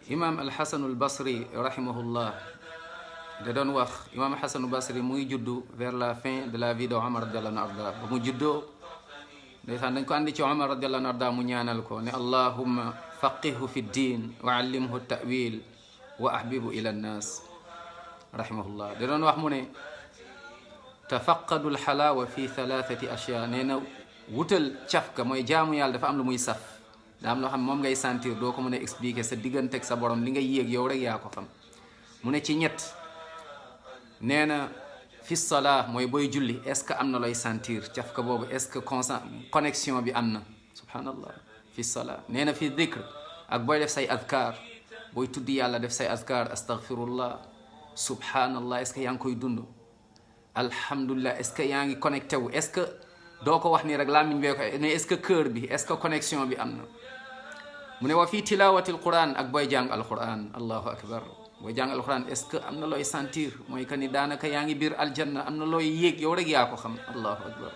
imam alxasanul basri rahimahullah da doon wax imam alxasanul basri muy juddu vers la fin de la vie de Omar radiallahu anhu arda ba mu juddoo ndeysaan dañ ko andi ci Omar radiallahu anhu arda mu ñaanal ko ne allahumma faqihu fi ddin wa allimhu ta'wil wa ahbibu ila nnas rahimahullah da doon wax mu ne tafaqadu alxalawa fi thalathati ashya nee na wutal cafka mooy jaamu yàlla dafa am lu muy saf daa am loo xam moom ngay sentir doo ko mën a expliquer sa digganteeg sa borom li ngay yéeg yow rek yaa ko xam mu ne ci ñett nee na fi salaa mooy booy julli est-ce que am na looy sentir cafka boobu est-ce que connexion bi am na subhanallah fi salaa nee na fi dhikr ak booy def say adkar booy tuddi yàlla def say adkar astaghfirullah subhanallah est-ce que yaa ngi koy dund alhamdulillah est-ce que yaa ngi connecté wu est-ce que doo ko wax nii rek làmmiñ bee ko mais est-ce que cœur bi est-ce que connexion bi am na mu ne wa fii tilawati alquran ak booy jàng alquran allahu akbar booy jàng alquran est-ce que am na looy sentir mooy que ni daanaka yaa ngi biir aljanna am na looy yéeg yow rek yaa ko xam allahu akbar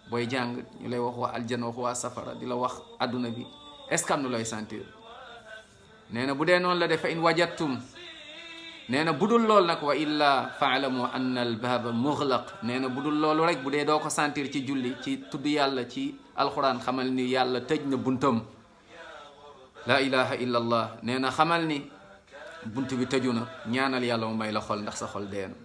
booy jàng ñu lay wax waa aljanna wax waa safara di la wax adduna bi est-ce que am na looy sentir nee na bu dee noonu la defa in wajadtum nee na budul lool nag wa illa faalamu anna al baaba mughlaq nee na budul loolu rek bu dee doo ko sentir ci julli ci tudd yàlla ci alquran xamal ni yàlla tëj na buntam la ilaha illa allah nee na xamal ni bunt bi tëju na ñaanal yàlla mu may la xol ndax sa xol dee na